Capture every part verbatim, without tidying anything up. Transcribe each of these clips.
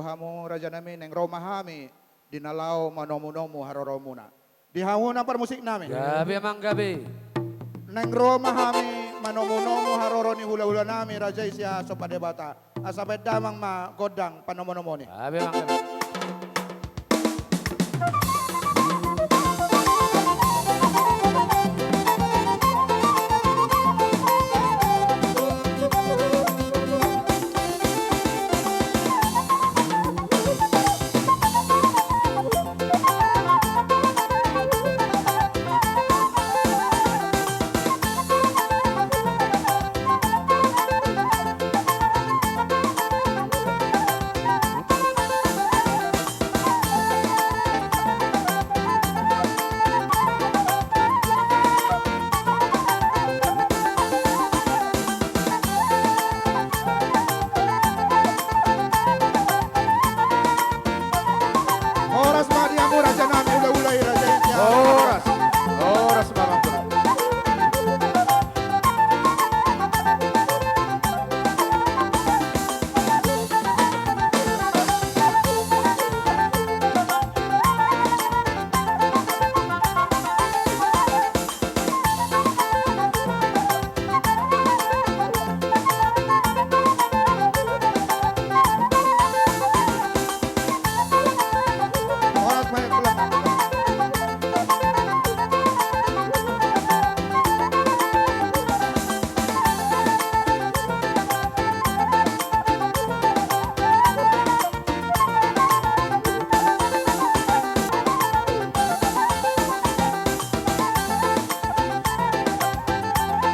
hamu raja nami, naeng ro ma hami di na laho manomunomu haroronmuna. Di hamu na parmusik nami. Gabe amang gabe. Naeng ro ma hami manomunomu haroro ni hulahula nami raja i sian Somba Debata. Asa baen damang ma gondang panomunomu i. Gabe amang gabe. Horas ma di hamu raja nami, hulahula i raja i. Horas. Horas ma.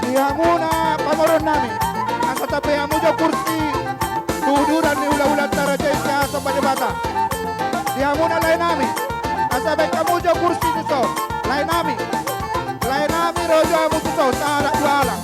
Di hamuna pamoruon nami, asa tabaen hamu jo kursi tu uduran ni hulahulanta raja i sian Somba Debata. Di hamuna lae nami, asa baen hamu jo kursi tuson. Lae nami, lae nami, ro jo hamu tuson, sahalak dua halak.